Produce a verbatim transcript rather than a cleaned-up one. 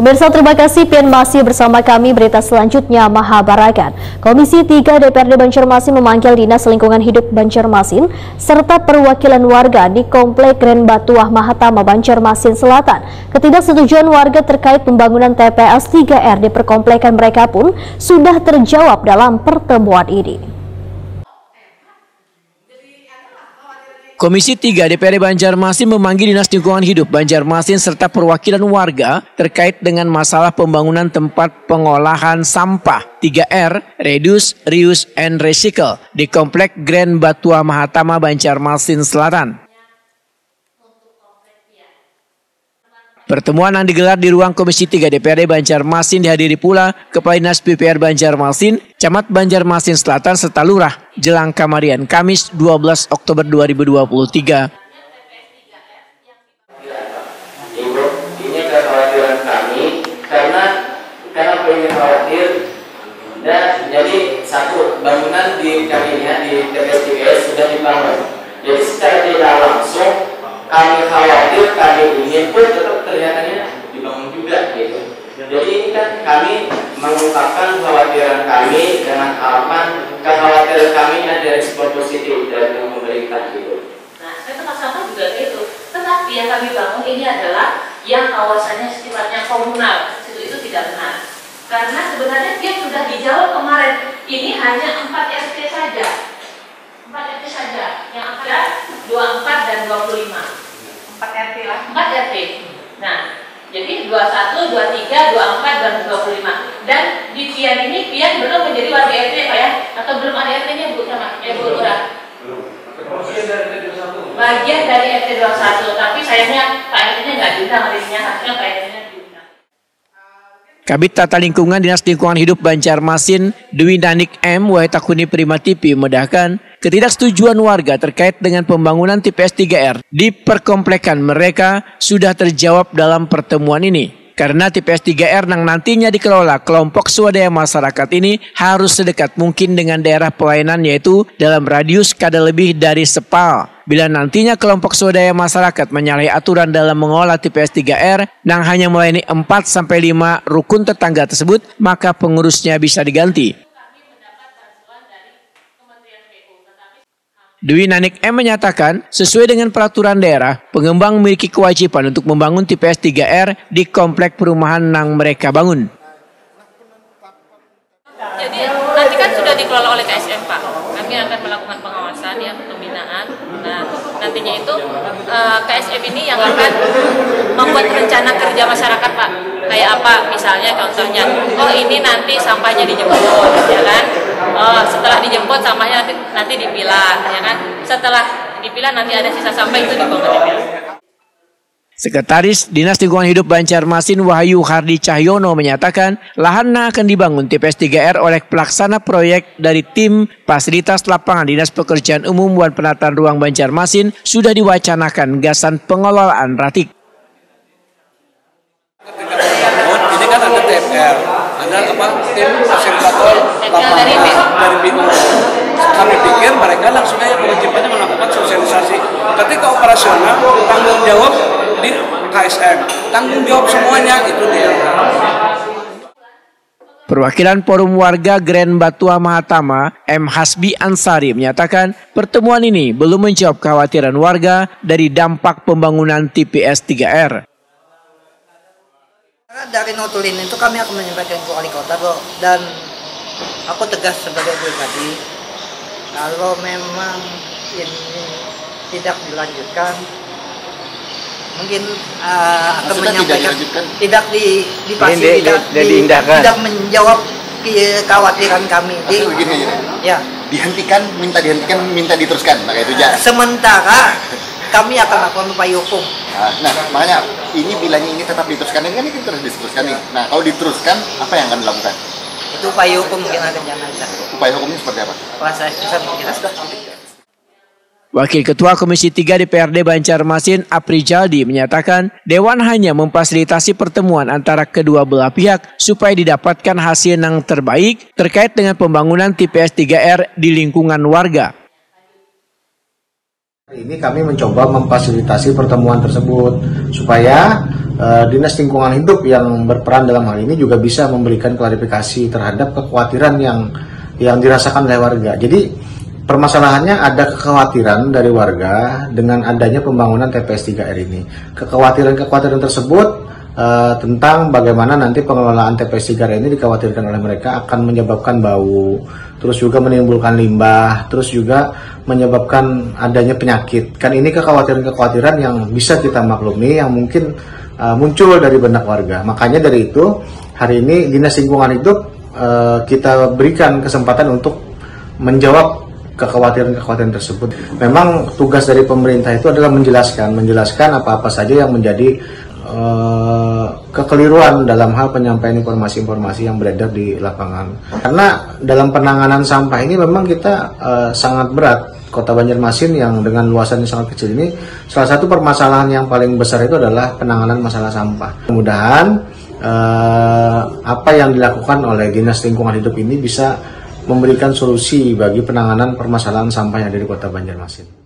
Pemirsa, terima kasih pian masih bersama kami. Berita selanjutnya mahabarakan. Komisi tiga D P R D Banjarmasin memanggil Dinas Lingkungan Hidup Banjarmasin serta perwakilan warga di Komplek Grand Batuah Mahatama, Banjarmasin Selatan. Ketidaksetujuan warga terkait pembangunan T P S tiga R di perkomplekan mereka pun sudah terjawab dalam pertemuan ini. Komisi tiga D P R D Banjarmasin memanggil Dinas Lingkungan Hidup Banjarmasin serta perwakilan warga terkait dengan masalah pembangunan tempat pengolahan sampah tiga R, Reduce, Reuse, and Recycle, di Komplek Grand Batuah Mahatama, Banjarmasin Selatan. Pertemuan yang digelar di ruang Komisi tiga D P R D Banjarmasin dihadiri pula Kepala Dinas P U P R Banjarmasin, Camat Banjarmasin Selatan, serta Lurah jelang kamarian, Kamis, dua belas Oktober dua ribu dua puluh tiga. Ibu, ini kekhawatiran kami karena kenapa ini khawatir? Nah, jadi satu, bangunan di kami ini ya, di T P S tiga R sudah dibangun. Jadi secara tidak langsung kami khawatir, kami ingin pun tetap kelihatannya dibangun juga gitu. Jadi ini kan kami mengungkapkan kekhawatiran kami dengan harapan kekhawatiran kami ada respon positif dari pemerintah gitu. Nah, saya tempat sampah juga gitu. Tetapi yang kami bangun ini adalah yang kawasannya sifatnya komunal. Itu, itu tidak benar. Karena sebenarnya dia sudah dijawab kemarin. Ini hanya empat R T saja. Empat R T saja. Yang ada dua empat dan dua puluh lima. Empat R T lah. Empat R T. Nah, jadi dua satu, dua tiga, dua empat, dan dua puluh lima. Dan di pian ini, pian belum menjadi warga R T ya, Pak ya? Atau belum ada R T-nya, Bu, sama? Eh, Bu Lurah? Bagian dari R T dua satu, tapi sayangnya Pak R T-nya nggak diundang hari ini, harusnya Pak R T-nya diundang. Kabid Tata Lingkungan Dinas Lingkungan Hidup Banjarmasin, Dwi Nanik M, Waitakuni Prima T V, memedahkan ketidaksetujuan warga terkait dengan pembangunan T P S tiga R di perkomplekan mereka sudah terjawab dalam pertemuan ini. Karena T P S tiga R yang nantinya dikelola kelompok swadaya masyarakat ini harus sedekat mungkin dengan daerah pelayanan, yaitu dalam radius kada lebih dari sepal. Bila nantinya kelompok swadaya masyarakat menyalahi aturan dalam mengelola T P S tiga R yang hanya melayani empat sampai lima rukun tetangga tersebut, maka pengurusnya bisa diganti. Dwi Nanik M menyatakan, sesuai dengan peraturan daerah, pengembang memiliki kewajiban untuk membangun T P S tiga R di komplek perumahan yang mereka bangun. Jadi nanti kan sudah dikelola oleh K S M, Pak. Kami akan melakukan pengawasan ya, pembinaan. Nah, nantinya itu eh, K S M ini yang akan membuat rencana kerja masyarakat, Pak. Kayak apa misalnya, contohnya, oh ini nanti sampahnya dijemput, ya kan? Oh, setelah dijemput sampahnya nanti nanti dipilah, ya kan? Setelah dipilah nanti ada sisa sampah itu dibuang ke T P S. Sekretaris Dinas Lingkungan Hidup Banjarmasin, Wahyu Hardi Cahyono, menyatakan lahan yang akan dibangun T P S tiga R oleh pelaksana proyek dari tim Fasilitas Lapangan Dinas Pekerjaan Umum wan Penataan Ruang Banjarmasin sudah diwacanakan gasan pengelolaan ratik. Ketika membangun, ini kan ada T P R, ada apa, tim fasilitator lapangan dari B U. Kami pikir mereka langsung saja kewajibannya melakukan sosialisasi. Ketika operasional, tanggung jawab di K S M, tanggung jawab semuanya itu dia. Perwakilan Forum Warga Grand Batuah Mahatama, M Hasbi Ansari, menyatakan pertemuan ini belum menjawab kekhawatiran warga dari dampak pembangunan T P S tiga R. Dari notulin itu kami akan menyampaikan ke wali kota, Bro, dan aku tegas sebagai pribadi, kalau memang ini tidak dilanjutkan, mungkin uh, akan menyampaikan tidak di, di, di, tidak di, tidak menjawab kekhawatiran kami. Jadi, begini, ya. Dihentikan, minta dihentikan, minta diteruskan, nah, itu aja. Sementara kami akan lakukan upaya hukum. Nah, nah, makanya ini bilanya ini tetap diteruskan, ini kan ini terus diteruskan nih. Nah, kalau diteruskan, apa yang akan dilakukan? Itu upaya hukum mungkin akan jalan. Upaya hukumnya seperti apa? Kalau saya bisa mungkin sudah. Wakil Ketua Komisi tiga D P R D Banjarmasin, Apri Jaldi, menyatakan Dewan hanya memfasilitasi pertemuan antara kedua belah pihak supaya didapatkan hasil yang terbaik terkait dengan pembangunan T P S tiga R di lingkungan warga. Ini kami mencoba memfasilitasi pertemuan tersebut supaya uh, Dinas Lingkungan Hidup yang berperan dalam hal ini juga bisa memberikan klarifikasi terhadap kekhawatiran yang yang dirasakan oleh warga. Jadi permasalahannya ada kekhawatiran dari warga dengan adanya pembangunan T P S tiga R ini. Kekhawatiran-kekhawatiran tersebut uh, tentang bagaimana nanti pengelolaan T P S tiga R ini dikhawatirkan oleh mereka akan menyebabkan bau, terus juga menimbulkan limbah, terus juga menyebabkan adanya penyakit. Kan ini kekhawatiran-kekhawatiran yang bisa kita maklumi, yang mungkin uh, muncul dari benak warga. Makanya dari itu hari ini Dinas Lingkungan Hidup uh, kita berikan kesempatan untuk menjawab kekhawatiran-kekhawatiran tersebut. Memang tugas dari pemerintah itu adalah menjelaskan, menjelaskan apa-apa saja yang menjadi uh, kekeliruan dalam hal penyampaian informasi-informasi yang beredar di lapangan. Karena dalam penanganan sampah ini memang kita uh, sangat berat. Kota Banjarmasin yang dengan luasannya sangat kecil ini, salah satu permasalahan yang paling besar itu adalah penanganan masalah sampah. Mudah-mudahan uh, apa yang dilakukan oleh Dinas Lingkungan Hidup ini bisa memberikan solusi bagi penanganan permasalahan sampah yang ada di Kota Banjarmasin.